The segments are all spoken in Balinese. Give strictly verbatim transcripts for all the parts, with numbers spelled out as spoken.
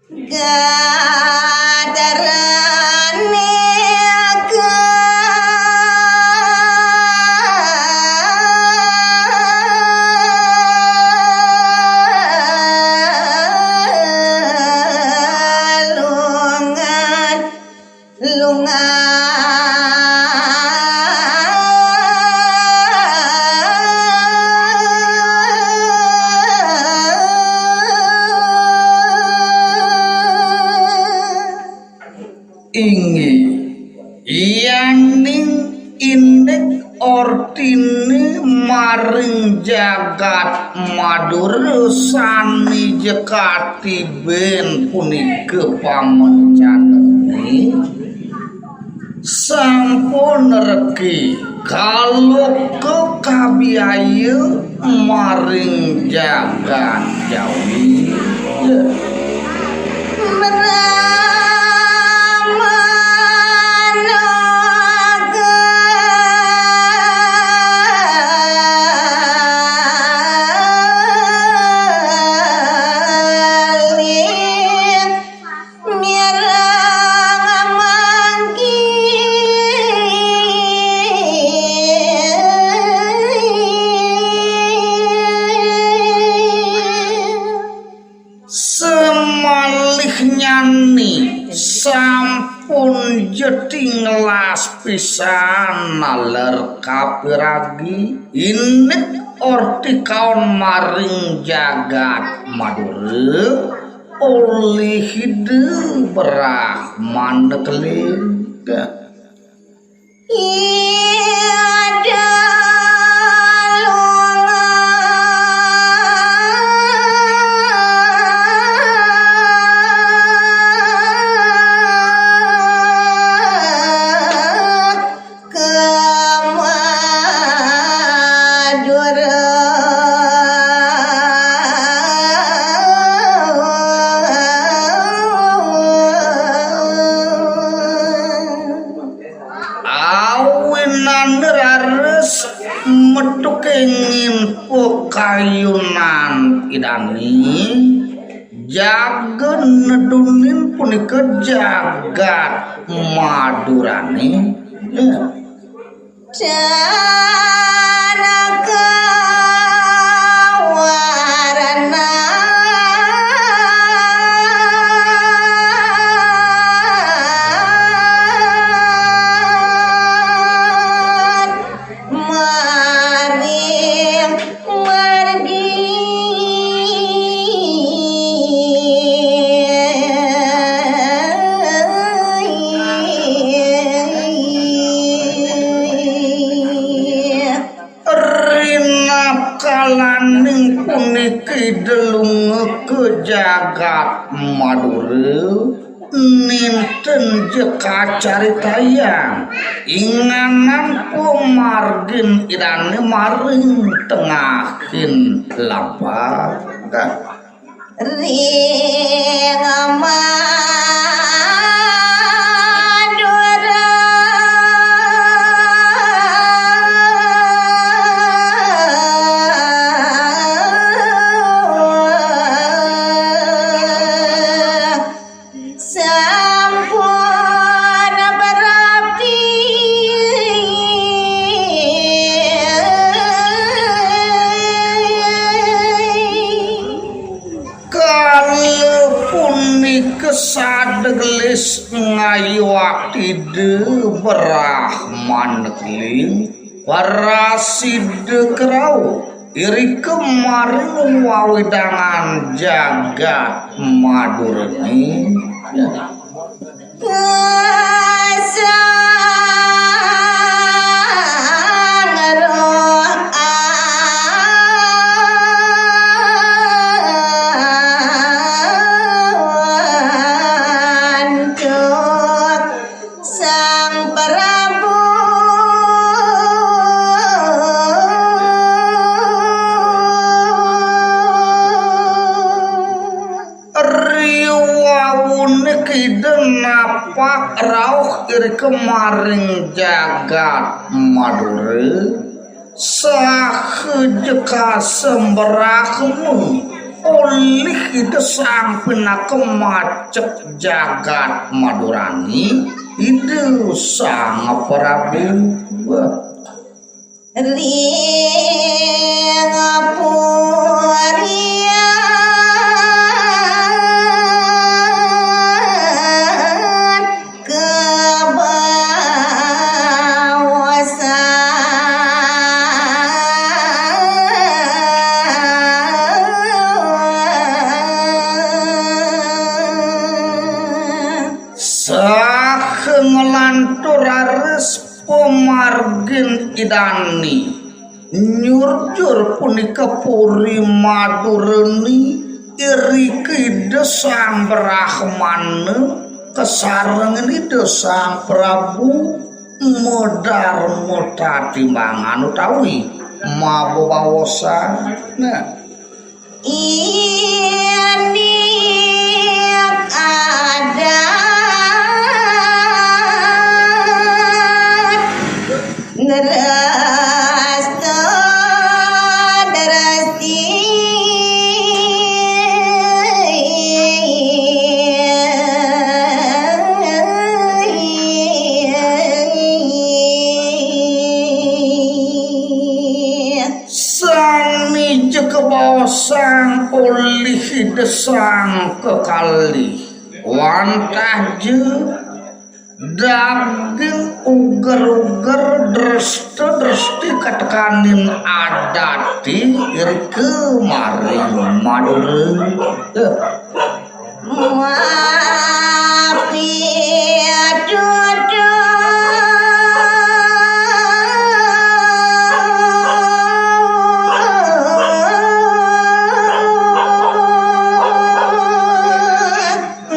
Gadarane kalungan, lungan. Inggih, yaning indik ortine maring jagat Madura sane jekatiben punika pamencanane sampun regi kaloka kabiaya maring jagat Jawi. Semalihnyane sampun jeti ngelas pisan naler kapiragi indik orti kaon maring jagat Madura olih Ida Brahmana Keling. Awinan raris metu kenging pakayunan Idane, jaga nedunin punika jagat Madurane. Ya. Janaka warna maring margi. Rinakalaning puniki delunga ka jagat Madura, ninten ja kacaritayang inganan pamargin Idane maring tengahing lampah. Ring Madura. Sampun berarti kala punika sadegelis ngayuak Ida Brahmana Keling, prasida kerauh irika maring wewidangan jagat Madurane. Sang Prabu. Riwawune Ida napak rauh irika maring jagat Madura, saha ja kasembrahma Olih Ida Sang Pinaka macep jagat Madurani, Ida Sang Prabu. Ring purian kebaosan. Saha nglantur raris pamargin Ida dané. Nyurjur punika puri Madurani, irika Ida Sang Brahmana kasarengin Ida Sang Prabu madarma tatimbangan utawi mabebaosan. Nah, indik adat ngrasta dresti. Sané ja kabaosang olih Ida Sang Kekalih, wantah ja daging uger-uger, dresta-dresti katekaning adaté irika maring Madura. Éh.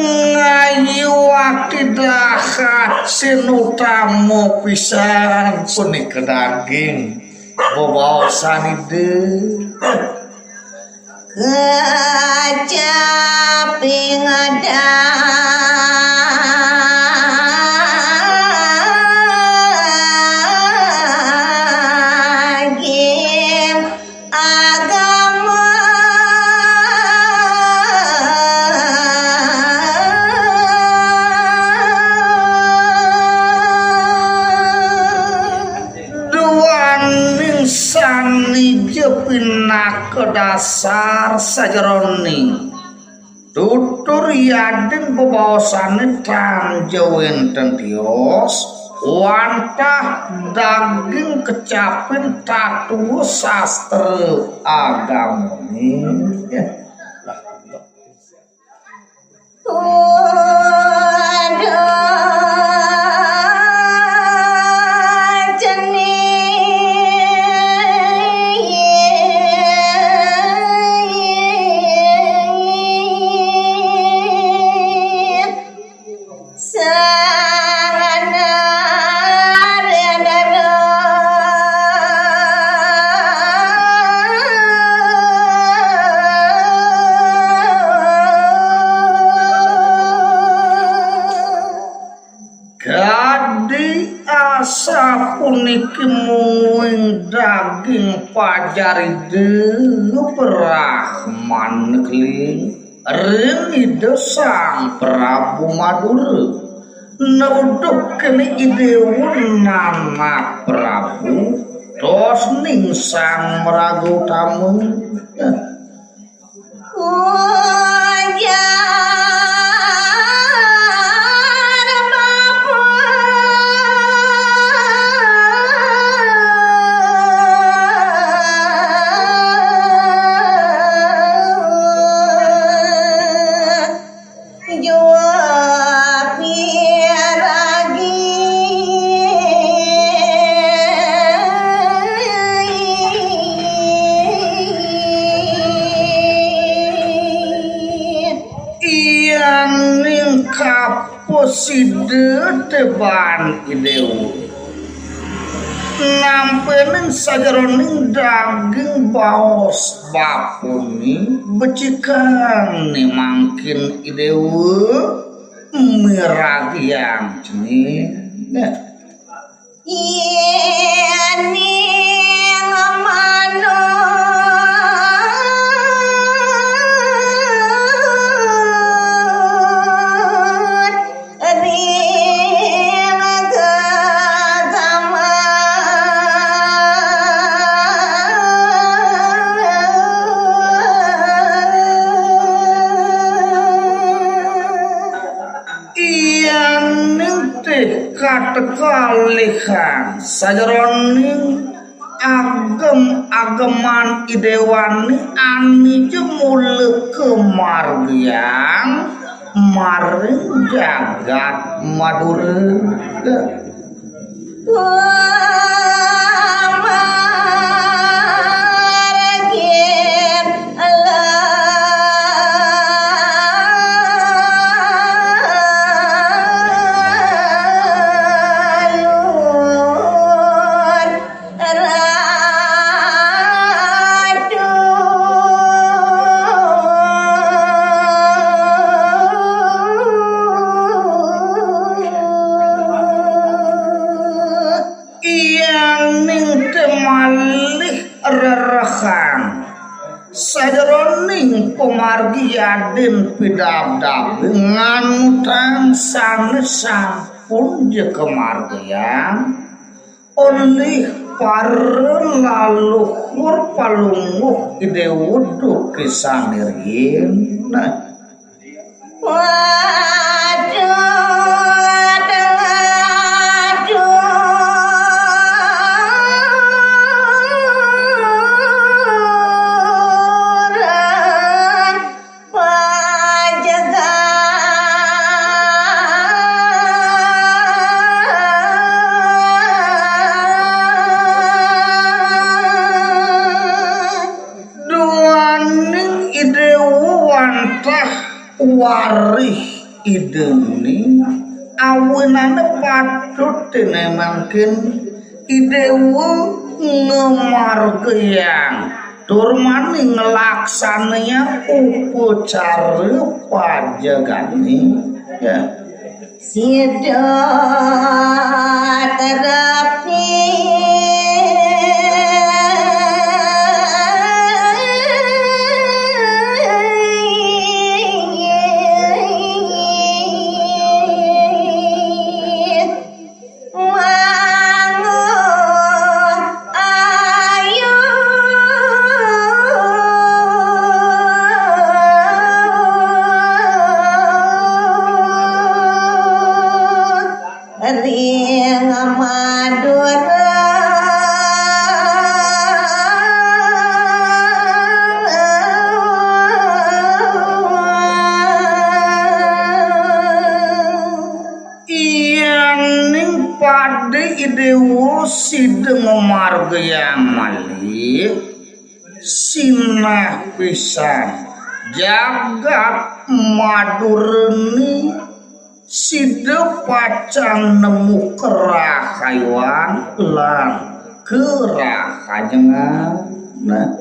Ngayuwakti dahat sing utama pisan punika daging bebaosan Ida. Kecaping daging agama. Duaning sané ja pinaka dasar sajeroning tutur yadin bebaosané tan ja wénten tios, wantah daging kecapin tatua sastra agamané. Kadi asapuniki mungguing daging pajar Ida Brahmana Keling ring Ida Sang Prabu Madura. Nuduh kene Idewa nanak Prabu, tos ning sang maraga utama. Ujar bapa. Jua piragi. Iyaning kapasida teban Idewa. Nampening sajeroning daging baos bapane becikan mangkin Idewa miragiang cening. Nah. Yening manut Yaning tih katekalihan sajeroning agem-ageman idéwané ané ja mula kamargiang maring jagat Madura. Yaning té malih rerehan sajeroning pamargi yadin pidabdab nganutang sané sampun ja kamargiang olih para laluhur palungguh Idéwa Duké sané riin. Nah, duaning Idéwa wantah warih Idané, awinane patut tinemangkin Idéwa ngamargiang tur mani nglaksanayang upacara pajegane. Ya. Sida terepi. Mangun ayu ring Madura. Yaning pada Idéwa sida ngamargiang malih, sinah pisan jagat Madurane sida pacang nemu karahayuan lan karahajengan. Nah,